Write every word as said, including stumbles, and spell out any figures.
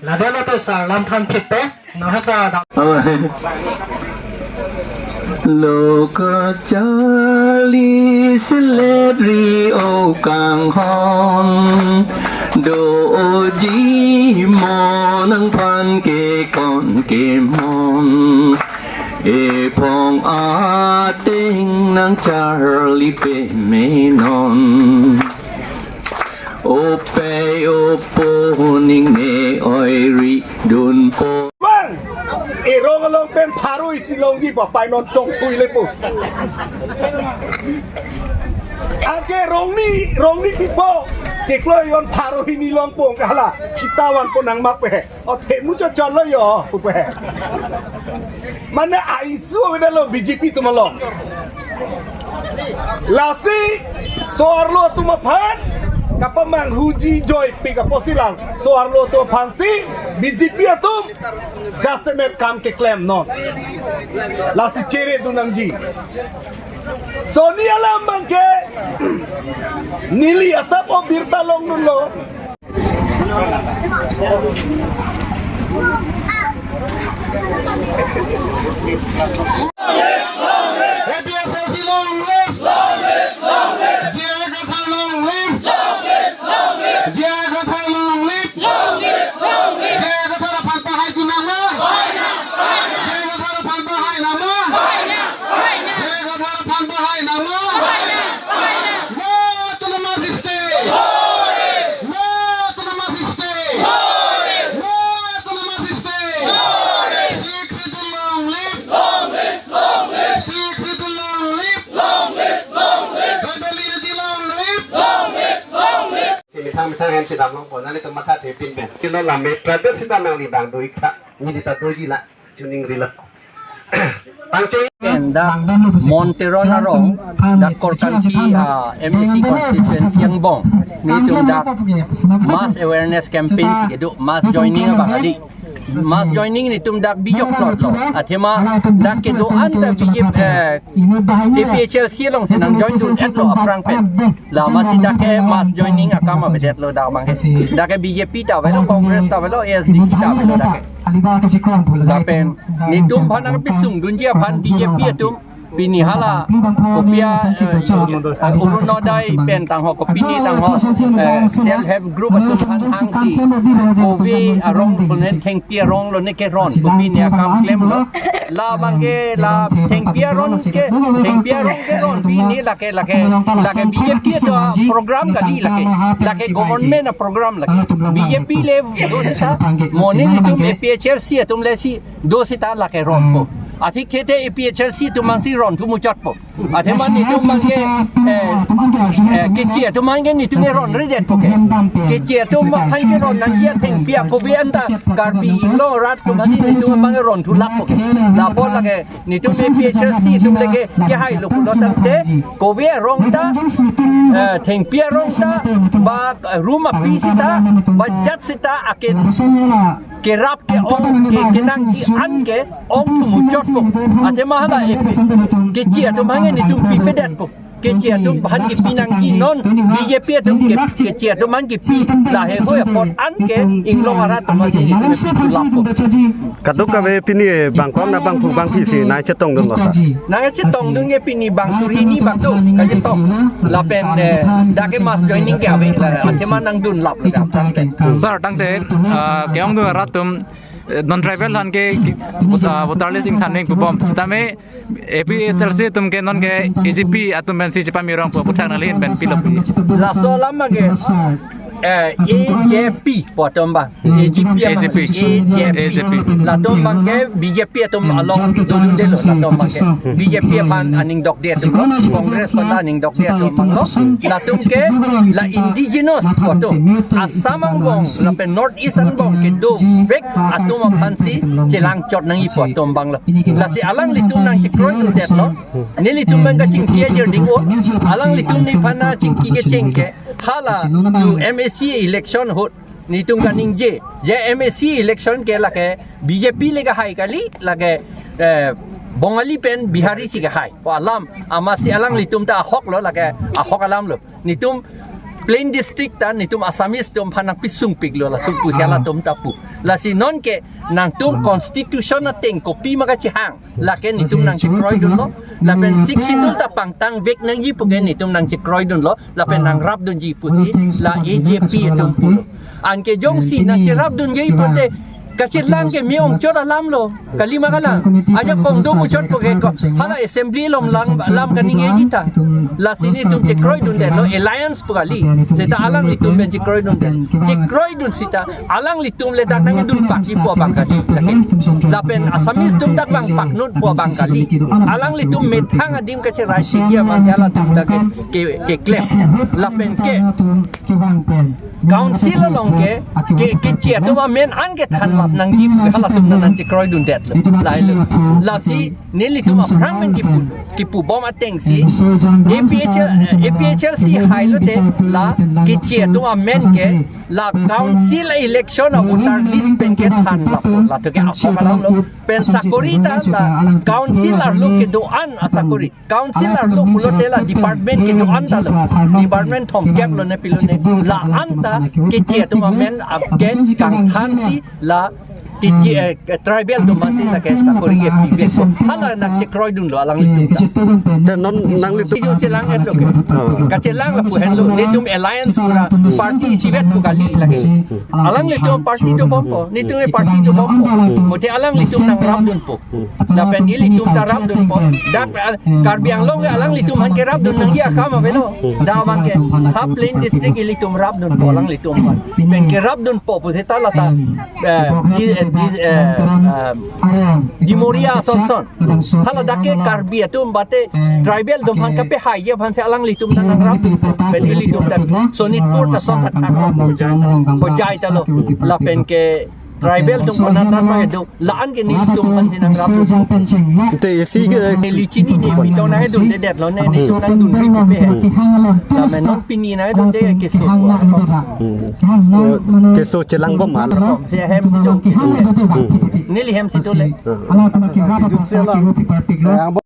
Ladak lo to sir, lam than phit pe, nang haka dam. Lo kacharli selet ri-o kanghon, do-oji mo nangphan kekon kemon. Ephong ateng nangcharli pemenon. Opei opo ningne oiri dunpo. Bang! Erong along pen pharo isi longji papai non chongthui lepo. Anke rongni, rongni pipo. Chiklo ejon pharo hini longpo kahala. Kita vanpo nang mak pe. O themu chot chot lo yo, pupe. Mane aisu avedetlo B J P atum along. Lasi, so-arlo atum aphan kapamanghuji joipi kaposilang. So-arlo atum aphansi B J P atum jasemet kam keklem non. Lasi chere dun nangji. Soni alam abangke neli asap o birta longdunlo. A P H L C long live! J I Kathar long live! J I Kathar long live! J I Kathar aphan pahai dun nangma! J I Kathar aphan pahai nangma! J I Kathar aphan pahai nangma! No to the North East State! No to the North East State! No to the North East State! Sixth Schedule long live! Sixth Schedule long live! Tribal unity long live! Methang methang hem chedam longpo, nanglitum matha thepin pen. Kilo lame tribal sita nangli bang do-ik tha, neli ta doji la. Chuning rila. Pangcheng. Pen dak Mon Teron arong, dak Korkanthi, ah, M A C constituency angbong, nelitum dak mass awareness campaign si kedo, mass joining abang adi. Mass joining nelitum dak bijok plot lo. Athema dak kedo-an ta B J P, eh, A P H L C alongsi nang join dun-etlo aphrang pen. La masi dak ke mass joining akam avedetlo dak abangke. Dak ke B J P ta avelo, Congress ta avelo, A S D C ta avelo dak ke. Lapen nelitum aphan nangpisung dunji aphan B J P atum pini hala kopi a, eh, Orunodoi pen tangho, kopine tangho, eh, self help group atum aphan hangsi kove arong lo ne thengpi arong lo ne keron, kopine akam klemlo. La abangke la thengpi arong ke, thengpi arong keron pine lake, lake, lake B J P atum aprogram kali lake, lake government aprogram lake. B J P le do seta, mo nelitum A P H L C atum le si do seta lake ronpo. Athik kete A P H L C atum abangsi ronthu muchotpo. Athema nelitum abangke, eh, eh, Keche atum abangke nelitum ke ronredetpo ke. Keche atum aphan keron nangji athengpi akove anta Karbi Anglong arat atum aphansi nelitum abangke ronthu lakpo ke. Lapu lake nelitum A P H L C atum le ke, kehailo pulo tangte, kove arong ta, eh, thengpi arong ta, ba room api sita, ba jat sita ake kerap ke-ong ke, kenangji an ke-ongthu muchotpo. Athema hala A P, Keche atum abangke nelitum pipedetpo. Keche atum aphan kipi nangji non, B J P atum ke, Keche atum aphan kipi, laheihui apot an ke Inglong arat atum aphansi nelitum kipi lakpo. Kadokave pini bangkok na bangphu bangphi si nangchetongdunlo sir? Nangchetongdun ke pini bang suri hini bang do, kachetong. Lapen, eh, dak ke mass joining ke ave, la, athema nangdun lap. Sir, tangte, ah, ke-ongdun arat atum, eh, non tribal aphan ke, ke, voter, voter list ingthan nangji pubom. Sitame A P H L C atum ke non ke A J P atum pensi chepame rongpo, aphuthak nangli pen pilo pi? Laso alam abangke, eh, A J P pu atum abang. A J P abang. A J P. A J P. A J P. Latum abangke B J P atum along dodundelo latum abangke. B J P aphan aning dokde atumlo, Congress aphan ta aning dokde atum abanglo. Latum ke la indigenous pu atum, Assam angbong lapen North East angbong kedovek atum aphansi chelangchot nangji pu atum abanglo. Lasi alanglitum nangchekroidundetlo. Nelitum abang kachingki ajirding o. Alanglitum nephan nangchingki kecheng ke, hala chu M A C election ahut nelitum kaningje, je M A C election ke lake B J P le kahai kali, lake, eh, Bongali pen Bihari si kehai pu alam, amatsi alanglitum ta ahok lo, lake ahok alam lo. Netum plain district ta netum Assamese atum aphan nangpisung piklo latum pusi halatum ta pu. Lasi nonke nangtum constitution ateng kopima kachehang, lake netum nangchekroidunlo. Lapen Sixth Schedule ta pangtang vek nangji puke netum nangchekroidunlo, lapen nangrapdunji pusi la A J P atum pulo. Anke jongsi nangcherapdunji pute kachelang ke me-ongchot alam lo, kalima kalang. Ajak kongdong uchot puke ko, hala assembly along lang lam kaningjeji ta. Lasi netum chekroidundetlo, alliance pu kali. Seta alanglitum pen chekroidundet. Chekroidun seta alanglitum le dak nangdun pakji pu abang kali. Lapen Assamese atum dak vangpak nut pu abang kali. Alanglitum methang adim kacherai sigi abang halatum dak ke, ke, keklem. Lapen ke council along ke, ke, keche atum amen an kethanlap nangji pu halatum nangchekroidundetlo. Lahelo. Lasi nelitum aphrang pen kipu, kipubom atengsi A P H L, A P H L C hailo te la keche atum amen ke la council election a-voter list pen kethanlappo, latum ke ahok alam lo. Pen sakori ta la council arlo kedo-an asakori. Council arlo pulote la department kedo-an ta lo. Department thomkep lone pilone. La anta keche atum amen apken kangthansi la keche, eh, tribal atum aphansi lake sakori kepivek. Hala nangchekroidunlo alanglitum ta. Te non nanglitum. Ijo chelang-etlo ke. Oh. Kachelang lapu henlo. Netum alliance pura party isivet pu kali lake. Alanglitum party dobompo. Netum party dobompo. Mate alanglitum nangrapdunpo. Lapen ilitum ta rapdunpo. Dak, ah, Karbi Anglong ke alanglitum aphan kerapdun nangji akam avelo. Dak abang ke ha plain district ilitum rapdunpo alanglitum aphan. Pen kerapdunpo pu seta lata, eh, di, eh, di, eh, eh, Dimoria ason son. Hala dak ke Karbi atum mate tribal atum aphan kapehaiji aphansi alanglitum ta nangrapdunpo. Pen ilitum ta Sonitpur ta son thakthak lo, Hojai ta lo. Lapen ke tribal atum konat nat ma kedo, la-an ke nelitum aphansi nangrapdun. Te isi ke neli chinine, mi tong nangdundedetlo ne, netum nangdunri pupe he. Lapen non pini nangdunde keso. Hmm. Keso chelangbom ma lo. Se hem si do. Hmm. Neli hem si do le.